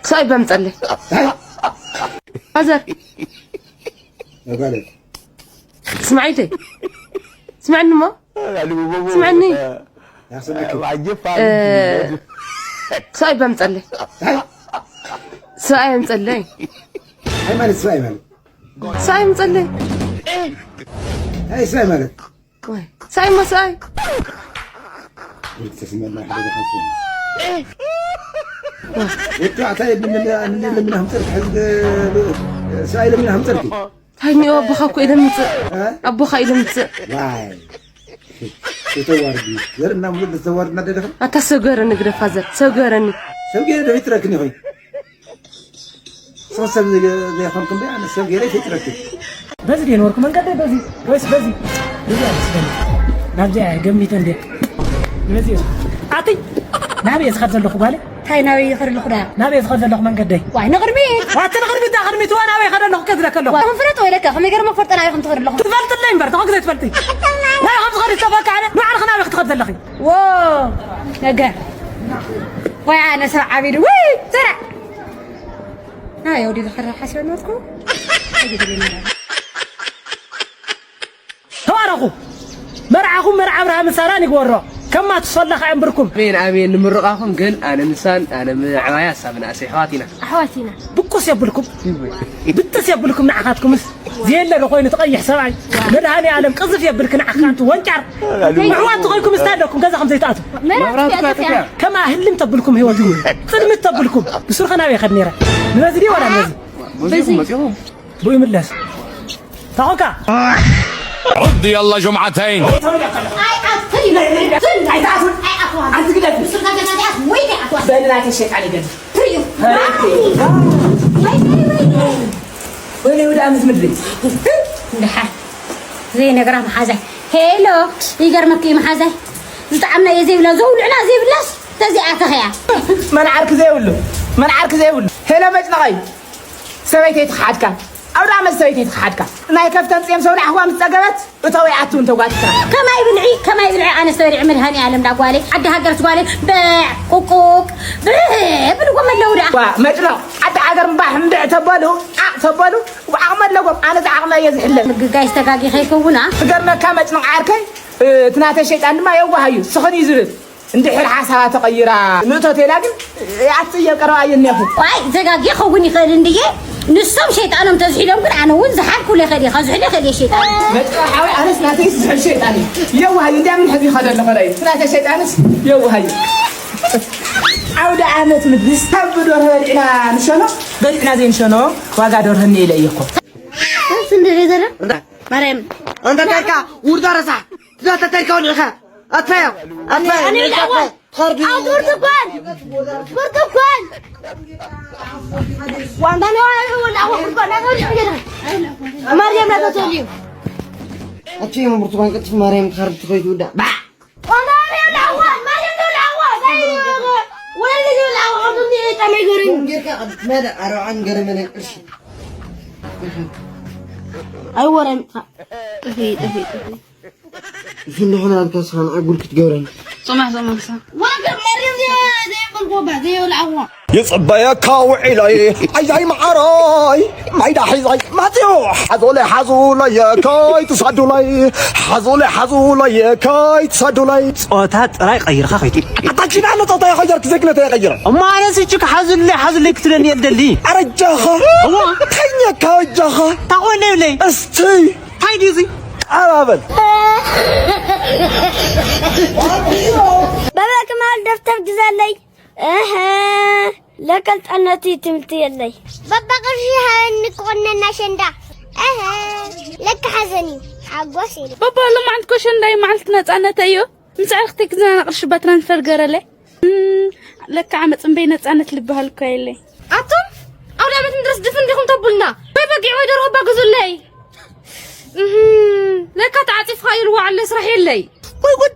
ሰብኣይ በምፀለይ። ፋዘር፣ ነጋለት ስማዒተይ፣ ስማዕኒ እሞ፣ ስማዕኒ። ያስልክ ሰብኣይ በምፀለይ። ሰብኣይ በምፀለይ። ሃይማኖት ስራይ ማለት ሰብኣይ በምፀለይ። ሃይ ስራይ ማለት ወይ፣ ሰብኣይ እሞ ሰብኣይ። ወዲ ተስመና ሓደ ደሓን ወዲ ኣታይ ምን ምን ምን ምን ሀምጠር ከህል ስራይ ለምን ሀምጠር ሃይኒ ኣቦኻ እኮ ኢለ ምፅእ። ኣቦኻ ኢለ ምፅእ። ዋይ የተዋርድ ዘር እና ሙሉ ተዋርድ እና ደደኸ ኣታ ሰገረኒ ግደፋ ዘር ሰገረኒ። ሰብ ገይረ ዶ ይትረክኒ ኾይ ሰው ሰብ ዘይኾንኩም በይ ኣነ ሰብ ገይረ ይትረክኒ በዚ ድየ ነበርኩ መንገደይ በዚ ወይስ በዚ? በዚ ኣይመስለኒ ናብዚ እየ ገሚተ እንድየ በዚ እየ ኣትይ ናበይ እየ ዝኸድ ዘለኹ ጓለይ እንታይ ናበይ ይኸድ ኣለኹ ዳ ናበይ እየ ዝኸድ ዘለኹ መንገደይ ዋይ ንቕድሚት ዋቲ ንቕድሚት ዳ ቅድሚት እዋ ናበይ ይኸድ ኣለኹ ከዝለከ ኣለኹ ዋይ ክንፍለጥ ወይ ለካ ከመይ ገርመ ክፈልጠ ናበይ ከም ትኸድ ኣለኹ ትፈልጥለይ እምበር ተኸ ዘይትፈልጢ ናይ ከም ዝኸድ ዝተበካ ኣነ ንባዕልኺ ናበይ ክትኸድ ዘለኺ ዎ ነገር ወይ ኣነ ሰብ ዓቢዱ ወይ ዘራ ናይ ወዲ ዝኸረ ሓሲበ ነበርኩ ተባረኹ መርዓኹም መርዓ ኣብርሃምን ሳራን ይግበሮ ከማ ትሰላ ከዕምብርኩም ኣሜን ኣሜን ንምርቓኹም ግን ኣነ ንሳን ኣነ ምዕባያ ሳብ ንኣሰይ ኣሕዋት ኢና ኣሕዋት ኢና ብቁስ የብልኩም ብጥስ የብልኩም ንዓኻትኩምስ ዘየለ ዶ ኮይኑ ትቐይሕ ሰብኣይ መድሃኒ ኣለም ቅዝፍ የብልክ ንዓኻ ኣንቲ ወንጫር ምዕዋት ትኾንኩም እስታ ኣለኩም ገዛ ከም ዘይትኣትዉ መብራት ጠፊኣ ከማ ህልም ተብልኩም ህይወት ጽልምት ተብልኩም ብሱርኸ ናበይ ከድ ነይረ ንበዚ ድዩ ወላ ንበዚ በዚ ብኡ ይምለስ ታኾካ عض يلا جمعتين በልናተ ሸጣን ይገል ወይኔ ወደ ኣመት ምድሪ እንድሓ ዘይነግራ መሓዛይ ሄሎ ይገርመኪ መሓዛይ ዝጠዓምና እየ ዘይብላ ዘውልዕና ዘይብላስ ተዚኣ ተኸያ መን ዓርኪ ዘይብሉ መን ዓርኪ ዘይብሉ ሄሎ መጭነቐይ ሰበይተይ ትኽሓድካ ኣብ ዳመት ሰበይተይ ትኽሓድካ ናይ ከፍተን ፅየም ሰው ዳሕዋ ምስ ፀገበት እተው ይኣትው እንተጓትካ ከማይ ብልዒ ከማይ ብልዒ ኣነስ ተበሊዒ መድሃኒ ኣለም ዳ ጓለይ ዓዲ ሃገርስ ጓለይ በዕ ቁቁቅ ብዕ ብልዎም ኣለዉ ዳ ዋ መጭነቕ ዓዲ ሃገር ምባሕ እንድዕ ተበሉ ዓቕ ተበሉ ዓቕሚ ኣለዎም ኣነ ዝዓቕመ እየ ዝሕለ ምግጋይ ዝተጋጊ ከይከውና ትገርመካ መጭነቕ ዓርከይ እቲ ናተይ ሸይጣን ድማ የዋሃዩ ስኽን እዩ ዝብል እንድሕር ሓሳባ ተቐይራ ንእቶ ተይላ ግን ኣትፅየብ ቀረባ እየ እኒኹ ዋይ ዘጋጊ ኸውን ይኽእል እንድየ ንሶም ሸይጣኖም ተዝሒሎም ግን ኣነ እውን ዝሓልኩ ለኸድ እየ ከዝሕል ይኽእል እየ ሸይጣን መጥቃ ሓወይ ኣነስ ናተይስ ዝሕል ሸይጣን እዩ የዋሃዩ እንዲያ ምን ሕዚ ይኸደ ኣለኸ እዩ ናተ ሸይጣንስ የዋሃዩ ዓውደ ዓመት ምድርስ ካብ ብዶርሆ በሊዕና ንሸኖ በሊዕና ዘይንሸኖ ዋጋ ዶርሆ እኒኤ ኢለ እየ እኮ ስንድሪ ዘረ ማርያም أنت تركا ورد رسا لا تتركا ولعخا أتفايا أتفايا أنا الأول. خربي برتقال برتقال وانا ولا مريم لا تقولي أتفايا من برتقال قلت مريم خرب تخوي تودا با وانا الاول مريم الاول وين الاول اظني انت ما يقولون ماذا أروح عن قرمنا القرش اي ورا طفي طفي طفي في اللي هنا الكاس عن أقول كتقولن صمع صمع صمع وقف مريم زي زي بالقوبة زي الاول ይጽበየካ ውዒለይ ኣያይ መዓረይ ማይዳ ሒዘይ መፅኡ ሓዙለይ ሓዙለይ ከይትሰዱለይ ሓዙለይ ሓዙለይ ከይትሰዱለይ ጾታ ጥራይ ቀይርካ ከይቱ ኣታኪና ነጠታ የኸየርክ ዜግነተ የቀይረ እሞ ኣነስ እችክ ሓዙለይ ሓዙለይ ክትለኒ የልደሊ ኣረጃኻ ተኛካ ኣጃኻ ታኾነ ይብለይ እስቲ እንታይ ድዩ እዚ ኣባበል በበ ክማል ደብተር ግዛለይ እህ ለከልጠነቲ ትምህርቲ የለይ በበ ቅርሺ ሃበኒ ክቑነና ሸንዳ እህ ለካ ሓዘን እዩ ሓጎስ የለ በባ ሎማዓንቲ ኮሸንዳይ መዓልቲ ነፃነተ እዩ ምስ ዕርክቲ ክዝናና ቅርሺ ባ ትራንስፈር ገረለይ ለካ ዓመፅ እምበይ ነፃነት ልበሃል እኮ የለይ ኣቱም ኣውደ ዓመት ምድረስ ድፍን ዲኹም ተቡልና ወይ በጊዕ ወይ ደርሆ ባግዙለይ ለካ ተዓፂፍካ እዩ ልዋዓለ ስራሕ የለይ ወይ ጉድ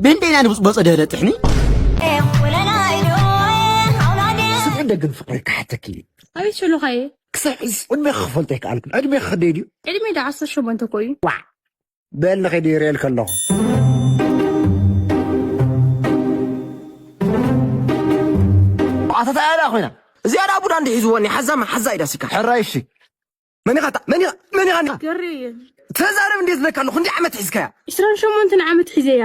ብእንደይና ንብፅቦ ፀደረ ጥሕኒ ስብሒ ደግን ፍቅሪ ክሓተኪ ኣቤት ሸሎኻየ ክሳብ ሕዚ ዕድሜ ክፈልጦ ይከኣልኩን ዕድሜ ክኸደይ ድዩ ዕድሜ ዳ ዓሰርተ ሸሞንተ ኮዩ በል ንኸይደ ይርእየልከ ኣለኹ ኣተተኣላ ኮይና እዚኣ ደኣ ቡዳ እንዲ ሒዝዎ እኒ ሓዛማ ሓዛ ኢዳ ሲካ። ሕራይ እሺ። መን ኢኻ እታ? መን ኢኻ? መን ኢኻ? ገርየ። ተዛረብ እንዴት ዝለካ ኣለኹ? እንዲ ዓመት ሒዝካያ? ዕስራን ሸሞንተን ዓመት ሒዘያ።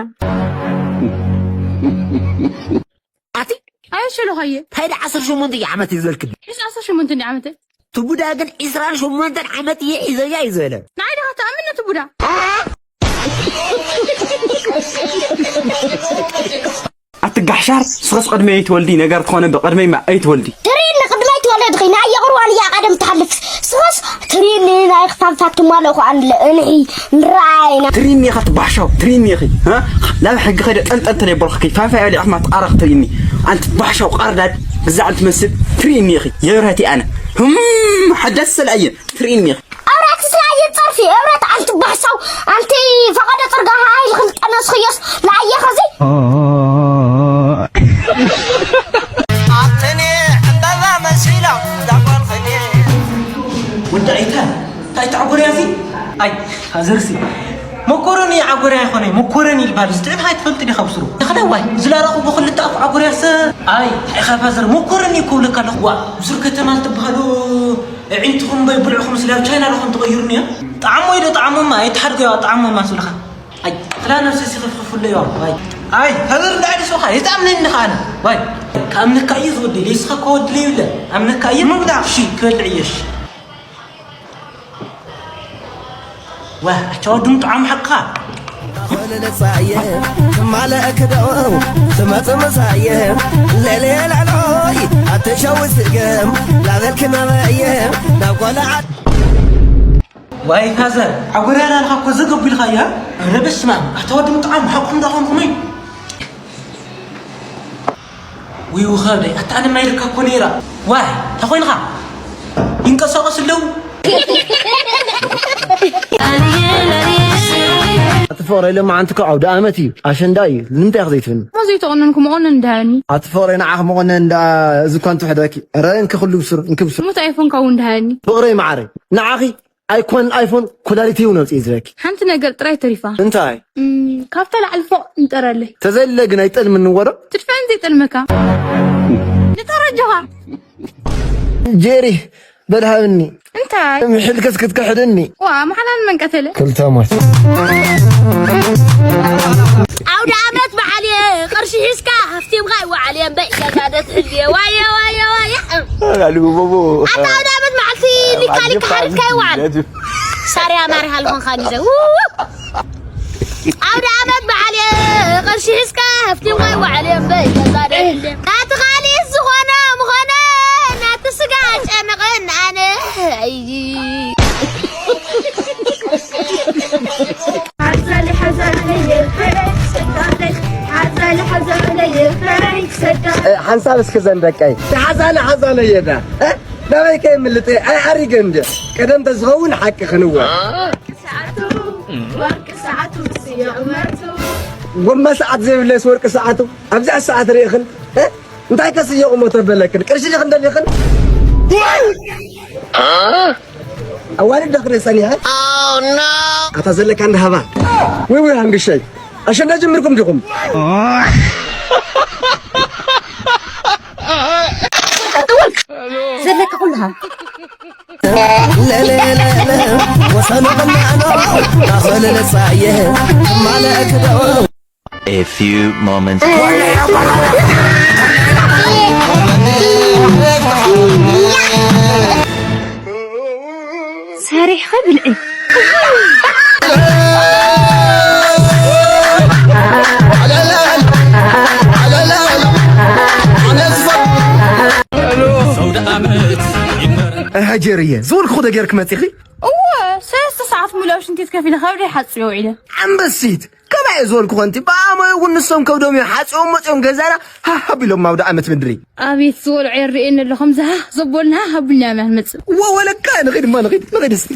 ኣቲ? ኣይ ሸሎኻየ። እንታይ ደኣ ዓሰርተ ሸሞንተ ዓመት እዩ ዘልክኒ? ሕጂ ዓሰርተ ሸሞንተ ዓመት። ትቡዳ ግን ዕስራን ሸሞንተን ዓመት እየ ሒዘያ እዩ ዝበለ። ንዓይ ዲኻ ትኣምን ነቲ ቡዳ? ኣትጋሕሻር ስኸስ ቅድመይ ኣይትወልዲ ነገር ትኾነ ብቅድመይ ማ ኣይትወልዲ። ትሪኒ ቅድመይ ትወለድኺ ናይ የቕርዋን እያ ቀደም ትሓልፍ። ስኸስ ትሪኒ ናይ ክታብታት ትማለ እኮ ኣንለ እንሒ ንረኣይና። ትሪኒ ኢኻ ትባሕሻው ትሪኒ ኢኺ። እ? ናብ ሕጊ ከይደ ጠንጠን ተለይበልኽኪ ፋይፋይ ኣሊዕኽማ ትቓረኽ ትሪኒ። ኣንቲ ባሕሻው ቃርዳድ ግዛዕ እንትመስል ትሪኒ ኢኺ። የብረህቲ ኣነ። ህም ሓዳስ ሰልኣየ ትሪኒ ኢኺ። ኣውራክ ስላየ ጸርፊ እብረት ኣንቲ ባሕሳው ኣንቲ ፈቐዶ ጽርጋ ሃይል ክልጠነስ ኽዮስ ለኣየ ኸዚ ኣትኒ ዕምበባ መሲሎም ዳቆልኽኒ። ወዲ ኣይታ እንታይ ተዓጎርያ እዚ? ኣይ ሃዘርሲ መኮረኒ ዓጎርያ ይኾነ መኮረኒ ይልባል ዝጥዕም ሃይትፈልጥ ዲኻ ብስሩ ተኽለዋይ ዝላረኹ ብኽልተ ኣፍ ዓጎርያ ሰ ኣይ ኢኻ ፋዘር መኮረኒ ይኮብለካ ኣለኹ ዋ ብስሩ ከተማ ትበሃሉ ኣዒንትኹም በይ ብልዕኹም ስለ ኣብ ቻይና ዲኹም ትቕይሩኒ እያ። ጣዕሞ ኢዶ ጣዕሞማ ኣይትሓድጎ እያ ጣዕሞማ ስብልኻ። ኣይ ክላ ነብሰ ሲኸፍኽፍሎ እያ። ኣይ ኣይ ከብር እንዳዕዲ ሶኻ የጣምነኒ ኸኣነ። ዋይ ከኣምነካ እዩ ዝወዲ ሌስኻ ከወድለ ይብለ ኣምነካ እዩ ምብላ ሺ ክበልዕ እየሽ። ዋ ኣቻ ወድም ጣዕም ሓቅኻ። ዳኾልልጻየ ትማለእ ክደው ትመጽእ ምሳየ ለሌ ላዕሎይ ኣተሻዊ ስገም ላበልክ ናበየ ናብ ቆልዓ። ዋይ ፋዘር ዓጎርያ ላልኻ እኮ ዘገቡ ኢልኻያ። ኧረ በስመ ኣብ ኣታ ወዲ ምጥዓም ሓቁ እንዳኾንኩ ነይ። ውይ ውኸብደይ ኣታ ኣነ ማይልካ እኮ ነይራ። ዋይ እንታይ ኮይንኻ? ይንቀሳቐስ ኣለዉ። ኣቲ ፍቕረይ ሎማዓንቲ እኮ ዓውደ ኣመት እዩ ኣሸንዳ እዩ ንምንታይ ኢኺ ዘይትብልኒ? እሞ ዘይተቖነንኩ መቖነን እንዳሃኒ። ኣቲ ፍቕረይ ንዓኺ መቖነን እንዳ እዚ እኳ እንትውሕደኪ ረ እንኪ ኩሉ ብስሩ እንኪ ብስሩ። ሙት ኣይፎንካ እውን እንዳሃኒ። ፍቕረይ መዓረይ ንዓኺ ኣይኮን ኣይፎን ኩላሊተይ እውን ኣውፅኤ ዝብለኪ። ሓንቲ ነገር ጥራይ ተሪፋ። እንታይ? እም፣ ካብታ ላዕሊ ፎቕ ንጠረለይ። ተዘለ ግን ኣይጠልምኒ ወረ። ትድፈን ዘይጠልመካ። ንጠረጆኻ። ጄሪ በል ሃብኒ። እንታይ? ምሕል ከስክት ከሕድኒ። ዋ፣ መሓላን መንቀተለ። ክልተ ሞት። ኣውደ ዓመት በዓል እየ፣ ቅርሺ ሒዝካ ሃፍቲምካ ይወዓል እየ፣ እምበይ ገዛ ደትሕል እየ፣ ዋየ፣ ዋየ፣ ዋየ። ኣሉ ቦቦ። ኣታ ኣውደ ዓመት መዓልቲ ሊካሊካ ሓሪድካ ይወዓል። ሳርያ ማሪ ሃልኾንካ ጊዜ። ው! ኣውደ ዓመት በዓል እየ፣ ቅርሺ ሒዝካ ሃፍቲምካ ይወዓል እየ፣ እምበይ ገዛ ደትሕል እየ። ናቲ ካሊእ ዝኾነ ምኾነ፣ ናቲ ስጋ ጨነቐን ኣነ። ኣይ። ሓዛለ ሓዛለ የፈረይ ሰዳለይ፣ ሓዛለ ሓዛለ የፈረይ ሰዳለይ። እ፣ ሓንሳብ እስኪ ዘን ደቀይ። ሓዛለ ሓዛለ የዳ። እ? ናበይ ከየምልጥ? ኣይ ዓሪገ እንደ። ቀደም ተዝኸውን ሓቂ ክንወ። ሰዓቱ፣ ወርቂ ሰዓቱ፣ ስየ ቁመቱ። ጎማ ሰዓት ዘይብለስ ወርቂ ሰዓቱ። ኣብዚኣ ሰዓት ርኢኽን? እ? እንታይ ከስየቑሞ ተበለክን? ቅርሺ ዲኽን እንደሊኽን? ኣዋልድ ዶ ክርኢ ጸኒሐ? ኣታ ዘለካ እንዳ ሃባ። ወይ ወይ ሃንግሸይ። ኣሸንዳ ጀሚርኩም ዲኹም? ዘለካ ኩሉ ሃብ። ለለለለ ወሰኑ ቅናኖ ናኸለለ ጻየ ማለክ ደው A few moments. ሰሪሕኺ ብልዒ። ኣሃ ጀርየ፣ ዝበልኩኹ ዶ ጌርክ መጺኺ? እወ፣ ሰለስተ ሰዓት ሙሉእ ኣብ ሽንት ቤት ከፊለ ከብደይ ሓጽዮ ውዒለ። ኣንበሲት! ከማይ እየ ዝበልኩ ኸንቲ ብኣሞይ እውን ንሶም ከብዶም እዮም ሓፂኦም መፂኦም ገዛና ሃሃ ቢሎም ኣውደ ዓመት ምድሪ። ኣቤት ዝበልዖ የርእየኒ ኣሎ ከምዚ ሃህ ዘቦልና ሃህ ኣቡልና እያ ንመፅእ። እወ ወለካ ንኺድ እማ ንኺድ ንኺድ እስቲ።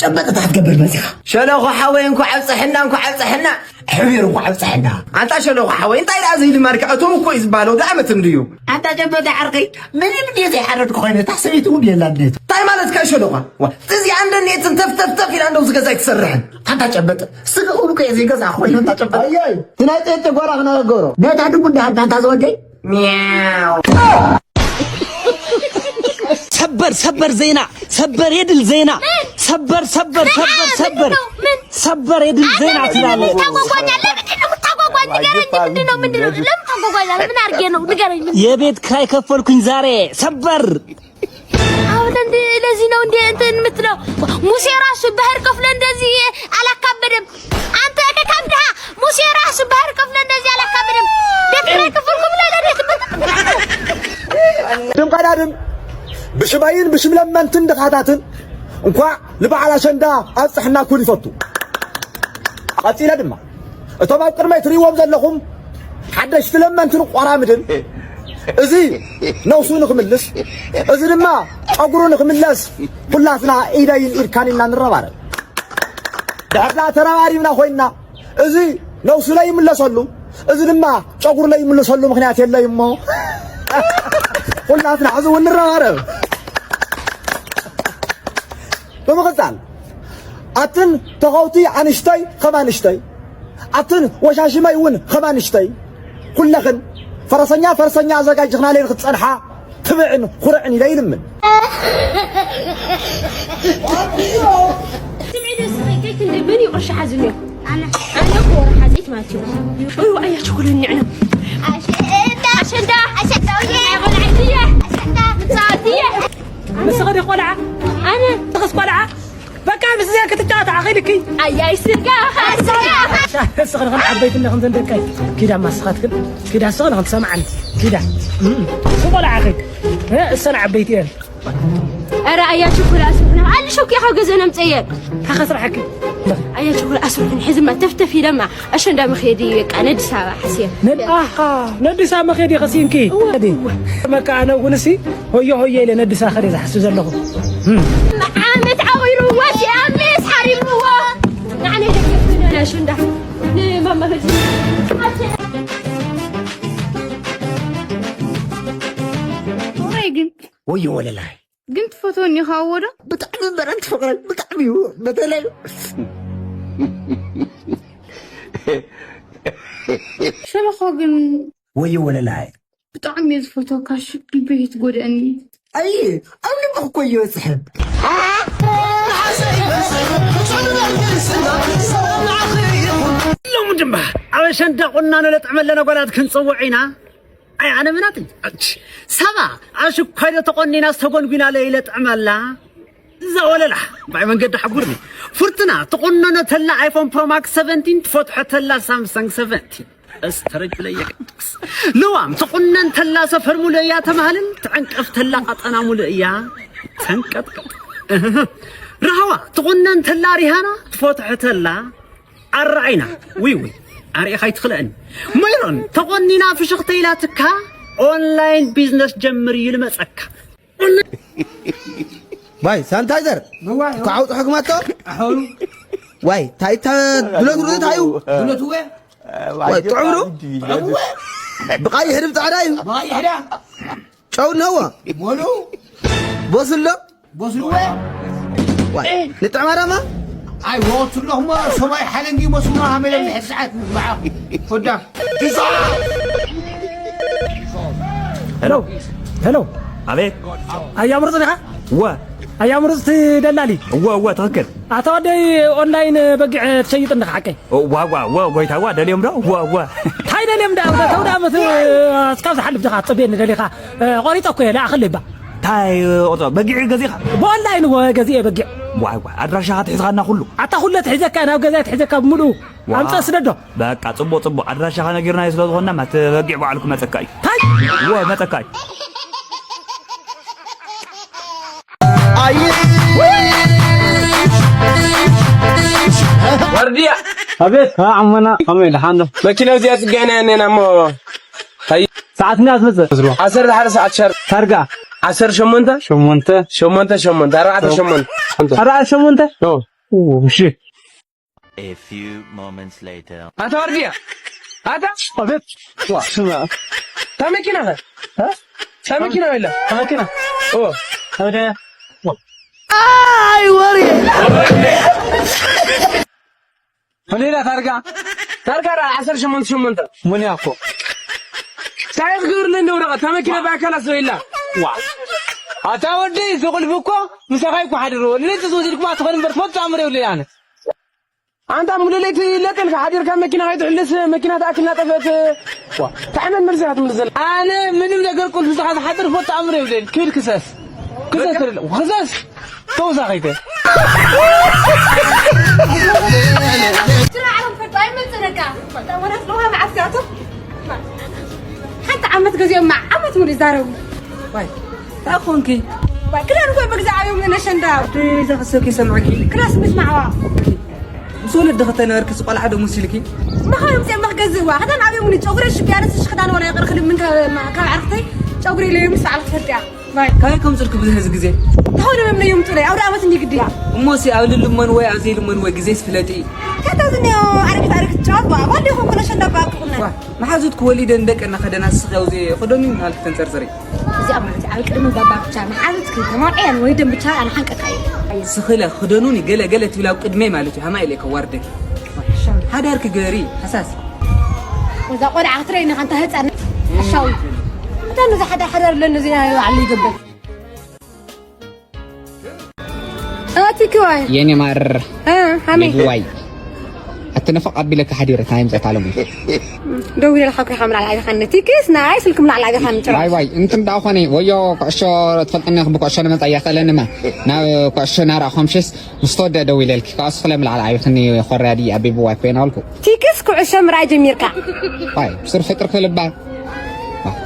ጨበጥ እንታይ ክትገብር መፂኻ? ሸለኹ ሓወይ እንኳዕ ኣብፀሐና እንኳዕ ኣብፀሐና። ሕቢር እኳ ኣብፀሐና። ኣንታ ሸለኹ ሓወይ፣ እንታይ ደኣ ዘይልማድካ? እቶም እኮ እዩ ዝበሃለው፣ ደኣ መትም ድዩ? ኣንታ ጨበጠ ዓርከይ፣ ምንም ድየ ዘይሓረድኩ ኮይነ፣ እታ ሰበይቲ እውን የላን ድየት? እንታይ ማለት ከ ሸለኹ? ዋ፣ እዚኣ እንደ ኔትን ተፍ ተፍ ተፍ ኢላ እንደው ዝገዛ ኣይትሰርሕን። ኣንታ ጨበጠ፣ ስጋ እውን እኮ እየ ዘይገዛ ኮይኑ፣ ኣንታ ጨበጠ። ኣያይ፣ እቲ ናይ ጨጨ ጓራ ክነገሮ። ነታ ድሙ እንዳሃብና፣ ኣንታ ዝወደይ። ሚያው። ሰበር ሰበር ዜና፣ ሰበር የድል ዜና። ምን? ሰበር ሰበር ምን? ሰበር ምን? ሰበር ምን? ምን? ሰበር የድል ዜና ትላለች። ታጓጓኛለህ? ምንድን ነው የምታጓጓኝ? ንገረኝ። ምንድን ነው? ምንድን ነው? ለምን ታጓጓኛለህ? ምን አድርጌ ነው? ንገረኝ። ምን? የቤት ክራይ ከፈልኩኝ ዛሬ። ሰበር። አሁን እንደ ለዚህ ነው እንደ እንትን የምትለው? ሙሴ ራሱ ባህር ከፍሎ እንደዚህ አላካበደም። አንተ ከካም ድሃ፣ ሙሴ ራሱ ባህር ከፍሎ እንደዚህ አላካበደም። ቤት ክራይ ከፈልኩ ብለህ ለቤት ድም ቀዳድም ብሽመይን ብሽም ለመንትን ድኻታትን እንኳዕ ንበዓል ኣሸንዳ ኣብፅሕና ክብል ይፈቱ። ቀፂለ ድማ እቶም ኣብ ቅድመይ ትርእይዎም ዘለኹም ሓደሽቲ ለመንትን ቆራምድን፣ እዚ ነብሱ ንኽምልስ፣ እዚ ድማ ጨጉሩ ንኽምለስ፣ ኩላትና ኢደይን ኢድካን ኢልና ንረባረብ። ድሕርና ተረባሪብና ኮይንና፣ እዚ ነብሱ ለይምለሰሉ፣ እዚ ድማ ጨጉሩ ለይምለሰሉ ምኽንያት የለይ እሞ፣ ኩላትና ሕዚ እውን ንረባረብ። ብምቕጻል፣ ኣትን ተኸውቲ ኣንሽተይ ከም ኣንሽተይ፣ ኣትን ወሻሽመይ እውን ከም ኣንሽተይ፣ ኩለኽን ፈረሰኛ ፈረሰኛ ኣዘጋጅኽናለይ ንኽትጸንሓ ትብዕን ኩርዕን ኢለ ይልምን። ስምዒ ደስ ከይከይ ክንደይ መን እዩ ቅርሺ ሓዙ እኒኦ? ኣነ። ኣነ እኮ ወረ ሓፂት ማለት እዩ። እዩ ኣያ ችኩለኒ ዕነ። ኣሸንዳ። ኣሸንዳ። ኣሸንዳ። ኣሸንዳ። ኣሸንዳ። ምጻወት እየ። ንስኺ ዲኺ ቆልዓ? ኣነ። ንስኺስ ቆልዓ? በቃ ምስ እዚኣ ክትጫወት ኣኺልኪ። ኣያይ ስጋ፣ ስጋ። ንስኺ ንኽን ዓበይቲ እንዲኽን ዘን ደቀይ። ኪዳ ማስኻትክን። ኪዳ ንስኺ ንኽን ትሰምዓኒ። ኪዳ። እም። ንቆልዓ ኣኺ። እ፣ እሰን ዓበይቲ እየን። ኧረ ኣያ ችኩል ኣስርሕና። ኣልሾኪ ካብ ገዛ ነምፀየን። ካኸ ስራሕኪ። ኣያ ችኩል ኣስርሕን ሕዝማ ተፍተፍ ኢለማ። ኣሸንዳ መኸዲ በቃ ነዲስ ኣበባ ሓስየ። ነድ-፣ ኣሃ፣ ነዲስ ኣበባ መኸዲ ከሲንኪ። እወ፣ እወ። መካ ኣነ እውን እሲ ሆየ ሆየ ኢለ ነዲስ ኣበባ ከደ ዝሓስብ ዘለኹ። እም። ዓመት ዓቂሩ ወፂኣ ምስ ሓሪምዎ። ንዓነ ደገፍና ኣሸንዳ። ንማማ ፈልሲ። ኣሸንዳ። ወራይ ግን ወዮ ወለላይ። ግን ትፈትወኒ ኢኻ እዎ ዶ? ብጣዕሚ እምበር ኣንቲ ፍቕረይ፣ ብጣዕሚ እዩ። በተለይ ሸለኾ ግን ወዮ ወለላይ። ብጣዕሚ እየ ዝፈትወካ፣ እሺ፣ ልበይ ኣይትጎድኣኒ። ኣይ፣ ኣብ ልብኺ እኮ እዩ በጽሐ። ሎሚ ድማ ኣብ ኣሸንዳ ቁናኖ ለጥዕመለን ጓላት ክንጽውዕ ኢና። ኣይ፣ ኣነ ምናት፣ ኣች፣ ሰባ፣ ኣሽኳይ ዶ ተቆኒና ዝተጎንጉና ለይለ ጥዕመላ? እዛ ወለላ፣ ባይ መንገዲ ሓጉርኒ። ፍርትና፣ ትቁነኖ ተላ ኣይፎን ፕሮ ማክስ ሰቨንቲን፣ ትፈትሖ ተላ ሳምሰንግ ሰቨንቲን። እስተረጅ ለየ ቅዱስ። ልዋም፣ ትቁነን ተላ ሰፈር ሙሉእ እያ ተማህልል፣ ትዕንቀፍ ተላ ቀጠና ሙሉእ እያ ተንቀጥቀጥ። እህህ። ራህዋ፣ ትቁነን ተላ ሪሃና፣ ትፈትሖ ተላ ኣረኣይና። ውይ ውይ፣ ኣርእኻ ኣይትኽልአኒ። ሜሮን፣ ተቆኒና ፍሽኽተ ኢላትካ፣ ኦንላይን ቢዝነስ ጀምር እዩ ልመጸካ። ባይ ሳንታይዘር። እዋ። ካዓው ጥሕግማቶ። ኣኸሉ። ዋይ፣ ታይ ታ-፣ ድሎት ሩእ ታዩ። ድሎት እወ። ዋይ፣ ጥዑም ሩ። እወ። ብቃይ ሕድብ ጻዕዳ እዩ። ብቃይ ሕዳ። ጨው ነዎ። ሞሉ። ቦስሎ። ቦስሎ እወ። ዋይ፣ ንጥዕማ ዳማ። ኣይ፣ ወቱ ኣለኹሞ ሰማይ ሓለንጊ መስሎ ሃመለ ሕድ ሰዓት ምባዓ። ወዳ። ሄሎ፣ ሄሎ። ኣቤት። ኣያ ምሩፅ ዲኻ? እወ። ኣያ ምሩፅ እቲ ደላሊ? እወ፣ እወ፣ ትኽክል። ኣታ ወደይ ኦንላይን በጊዕ ትሸይጥ እንዲኻ ሓቀይ? እዋ፣ እዋ፣ እወ፣ ጎይታ፣ እዋ፣ ደልዮም ዶ? እወ፣ እወ። እንታይ ደልዮም ዳ? እታ ወደ ዓመት እስካብ ዝሓልፍ ዲኻ ትጸብየኒ ደሊኻ? እ፣ ቆሪጸ እኮ እየ፣ ለኣኸለይ እባ። እንታይ ቆርጾ? በጊዕ ገዚኻ? ብኦንላይን እወ ገዚኤ በጊዕ። ዋይ፣ ዋይ፣ ኣድራሻኻ ትሒዝኻና ኩሉ። ኣታ ኩሉ ትሒዘካ፣ ናብ ገዛ ትሒዘካ ብምሉኡ። ዋ። ኣምጽእ ስደዶ። በቃ፣ ጽቡቕ፣ ጽቡቕ። ኣድራሻኻ ነጊርናዮ ስለ ዝኾንና፣ ማት በጊዕ ባዕሉ ክመጸካ እዩ። ታይ? እወ፣ መጸካ እዩ። ወርድያ። ኣቤት፣ ካ ዓሞና፣ ከመይ ደሓን ዶ? መኪና እዚኣ ጽገዕና እኔና እሞ። ታይ? ሰዓት እንዳ ትመጽእ? ዓሰርተ ሓደ ሰዓት ሻርፕ። ታርጋ? ዓሰርተ ሸሞንተ? ሸሞንተ። ሸሞንተ፣ ሸሞንተ፣ ኣርባዕተ ሸሞንተ። ኣርባዕተ ሸሞንተ? ኦ። ኦ፣ እሺ። A few moments later. ኣታ ዋርድያ፣ ኣታ ኣቤት። ዋ ስማ፣ እታ መኪና ኸ? እ? እታ መኪና የላ? እታ መኪና? ኦ። ወደ ኣይ ወሪ። ሌላ ታርጋ? ታርጋ ራ ዓሰርተ ሸሞንተ ሸሞንተ። ሞንያ እኮ። እንታይ ክትገብርለኒ ወረቐት? እታ መኪና ብኣካላት ሰው የላ። ዋ። ኣታ ወዲ ዝቑልፍ እኮ ምሳኻ እኮ ሓድሮ። ለይቲ ዝወሰድኩማ ትኾን እምበር ትፈልጥ ኣምር የብለይ ኣነ። ኣንታ ሙሉ ለይቲ ለጥ ኢልካ ሓዲርካ መኪና ከይትሕልስ መኪና ተኣክልና ጠፍአት። ዋ፣ ታሕመን መርዚ ኢኻ ትምልስ ዘላ። ኣነ ምንም ነገር ቁልፍ ስኻ ዝሓድር ፎቶ ኣምር የብለይን። ክብል ክሰስ። ክሰስ ትብል። ክሰስ። ተውሳኺተ። ስራ ዓለም ፈርዶ ኣይመጽእ ነካ። ወራት ለውሃ መዓስ ያቶ። ሓንቲ ዓመት ገዚኦም መዓ ዓመት ሙሉ ይዛረቡ። ዋይ እንታይ ኾንኪ? ክዳን እኮ መግዛእ እዮም ነሸንዳ። እዛ ክሰኪ ሰምዕኪ ክላስ ምስማዕዋ። ምስ ወለዲ ከተነበርኪ ቆልዓ ዶ መሲልኪ? መኻዮም ጼማ ክገዝእዋ ክዳን ኣብዮምኒ ጨጉሪ ሽቢያነስ ሽክዳን ወላ ይቕርክል ምን ካብ ዓርክተይ ጨጉሪ ኢለዮም ምስ በዓል ክትፈልጥያ። ካበይ ከምፅልኪ ብዙሕ እዚ ግዜ? ተኸውደመም ነዮም ጥለይ ኣብ ዳኣመት እንዲ ግድያ። እሞሲ ኣብ ልልመን ወይ ኣብ ዘይልመን ወይ ግዜስ ፍለጢ እዩ። ከታ ዝኒኦ ኣረግት ኣረግት ጨዋት ዋ ጓል ዲኹም ኩለ ሸንዳ ባብ ክቑነ። መሓዙትኪ ወሊደን ደቀን እናኸደና ንስኺ ኣብዚ ክደኑኒ እናበልኪ ተንፀርፅሪ። እዚኣ ማለት ኣብ ቅድሚ ባባ ብቻ መሓዙትኪ ተመርዕያን ወሊደን ብቻ ኣነ ሓንቀካ እዩ። ስኽለ ክደኑኒ ገለ ገለ ትብል ኣብ ቅድመይ ማለት እዩ ሃማ ኢለ ከዋርደኪ። ሓዳርኪ ገሪ ሓሳስ። ወዛ ቆልዓ ክትረይኒ ከንታ ህፃን ኣሻዊ። እንታ ነዚ ሓዳር ሓዳር ለኒ እዚ ናይ ባዕሉ ይገብር። ኣቲኪዋይ የኔ ማር እ ሃመይ ዋይ ኣትነፈቕ ኣቢለካ ሓዲረ እንታይ ምፀት ኣለሙ ደው ኢለ ለካ ኮይካ ምልዓል ዓቢኻኒ ቲኪስ ናይ ስልክ ምልዓል ዓቢኻኒ ጭራ ዋይ ዋይ እንትን ዳ ኾነ ወዮ ኩዕሾ ትፈልጥኒ ብኩዕሾ ንመፃ እያኽእለንማ ናብ ኩዕሾ ናራ ኮምሽስ ምስ ተወደአ ደው ኢለልኪ ካብኣሱ ክለ ምልዓል ዓቢኽኒ ኮርያ ድዩ ኣቢቡ ዋይ ኮይና ኣልኩ ቲኪስ ኩዕሾ ምርኣይ ጀሚርካ ዋይ ብስሩ ፍጥር ክልባ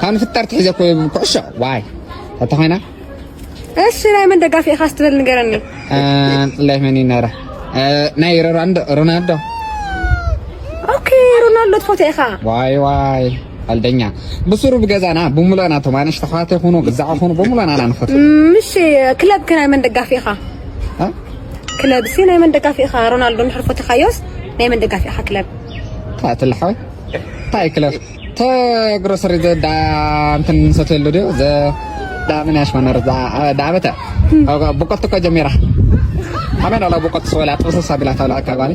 ካብ ንፍጠር ትሒዘ ኩ- ኩዕሾ ዋይ ተተኾይና እሺ ናይ መን ደጋፊ ኢኻ ስትበል ንገረኒ ጥላይ መን ይነረ ናይ ሮናልዶ ሮናልዶ ኦኬ ሮናልዶ ትፈትዮ ኢኻ ዋይ ዋይ ቀልደኛ ብስሩ ብገዛና ብምሉእና ቶም ኣንሽቲ ኣሕዋት ይኹኑ ግዛዕ ይኹኑ ብምሉእና ኢና ንፈትዎ ምሽ ክለብ ከ ናይ መን ደጋፊ ኢኻ እ? ክለብ ሲ ናይ መን ደጋፊ ኢኻ ሮናልዶ እንድሕር ፈቲኻዮስ ናይ መን ደጋፊ ኢኻ ክለብ እንታይ ትልሓወይ እንታይ ክለብ ተግሮሰሪ ዘዳ እንትን ንሰትየሉ ድዩ ዘ ዳምን ያሽማነር ዳበተ ብቆት እኮ ጀሚራ ኣመን ኣላ ብቆት ሰወላ ጥብሰሳ ቢላ ታብላ ኣካባቢ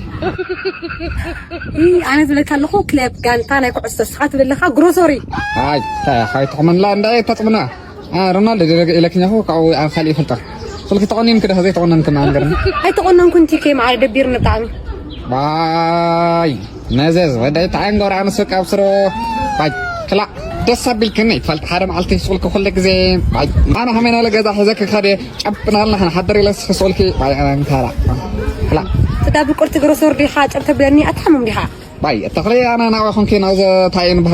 ይህ ኣነ ዝብለካ ኣለኹ ክለብ ጋንታ ናይ ኩዕሶ ስኻ ትብል ኣለኻ ግሮሰሪ ኣይ ሓይትሕመንላ እንዳይ ተፅምና ሮናልዶ ኢለክኛኹ ካብኡ ኣብ ካልእ ይፈልጠ ስልኪ ተቆኒንክ ዶ ዘይተቆነንክ ማንገርኒ ኣይተቆነንኩን ቲኬ ማዕረ ደቢርኒ ብጣዕሚ ዋይ መዘዝ ወደይ ተዓንጎር ኣንሱ ካብ ስሮ ባይ ክላ ደስ ኣቢልክኒ ትፈልጥ ሓደ መዓልቲ ስቁልክ ኩሉ ግዜ ባይ ኣነ ከመይ ናለ ገዛ ሒዘ ክኸደ ጨብናልና ክንሓድር ኢለ ስቁልኪ ባይ ኣንካራ ክላ ትዳ ብቁርቲ ግሮሰር ዲኻ ጨብ ተብለኒ ኣትሓምም ዲኻ ባይ ተኽለ ኣና ናዋ ኮንኪ ናዘ ታየን